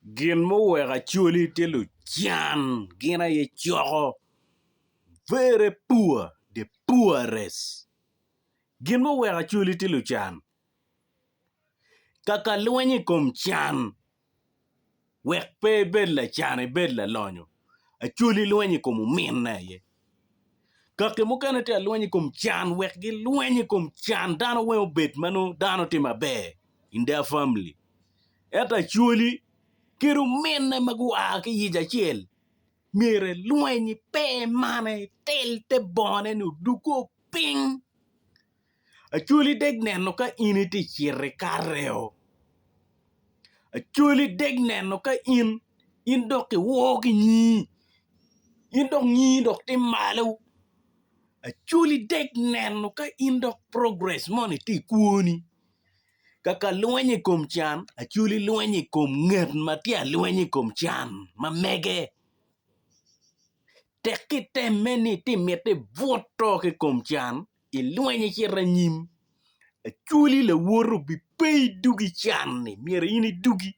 Gin muweko Acholi tye lucan gin aye coko very poor the poorest gin muweko Acholi tye lucan kaka lweny i kom can wek pe ibed lacan ibed lalonyo Acholi lwenyo i kom ominne aye kaki mukene tye ka lweny i kom can wek gilweny i kom can dano weng obed ma nongo dano tye maber in their family. Ento Acholi kadi ominne ma gua ki i ic acel myero elweny iper mane itel te bongone ni oduggo piny. Acholi dek neno ka in itye cito ikateo, Acholi dek neno ka in in dok iwor ki nyingi in dok nyingi dok tye malo Acholi dek neno ka in dok progress moni tye i kwoni. Kaka lweny i kom can, Acholi lwenyo i kom nget ma tye alweny i kom can ma mege. Tek ki itemme ni itye miti ibwuto ki i kom can, ilweny icit anyim. Acholi lawote obipe idugi can-ni, myero in idugi.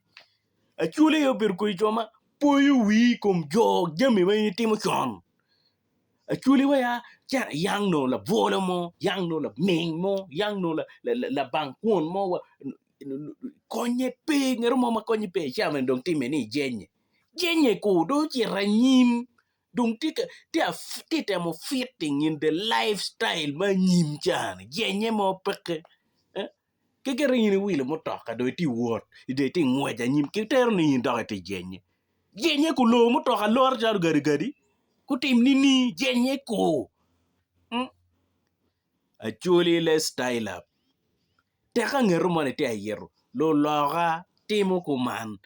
Acholi aye obedo kodi jo ma poyo wii i kom jo jami ma in itimo con. Acholi wa ya yang nongo labwolo mo, yang nongo laming mo, yang nongo labang kwon mo konye pe ngat mo ma konye pe ica mene dong time ni ijenye, jenye ku dong ocito anyim dong tye ka temo fitting in the life style me anyim ca-ni jenye mo peke ki gire in iwilo mutoka dong itye wot dong itye ngwec anyim ki tero ni in dok itye jenye. Jenye ku lor mutoka loro calo gadigadi gutim nini jenye ku Acholi let's style up teka ngeto moni tye ayito luloka timo kuman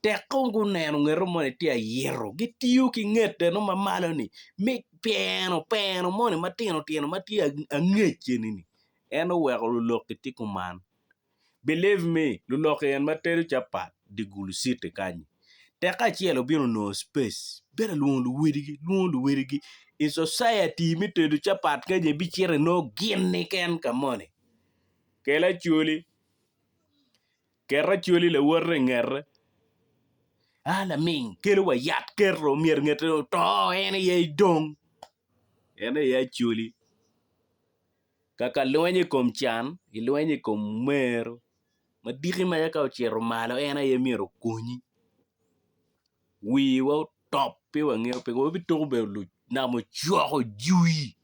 teko guneno ngeto moni tye ayito gitiyo ki nget eno ma malo ni me pyeno peno moni matino tino ma tye angec eni-ni en oweko luloki tye kuman. Believe me, lulok en ma tedo capat di Gulu city kany teke acel obino onongo space bedo lwongo luwedigi lwongo luwedigi i society me tedo capat kenyo ibicito inongo gin keken ka moni kel acholi ket acholi lawote ingete a laming kelo wa yat keto myero ngete oto en aye idong en aye acholi. Kaka lweny i kom can, ilwenyo i kom omeru ma diki maca ka ocito malo en aye myero okonyi. Wiwa otop pe wangeyo pingo wabituko bedo namo coko jwi.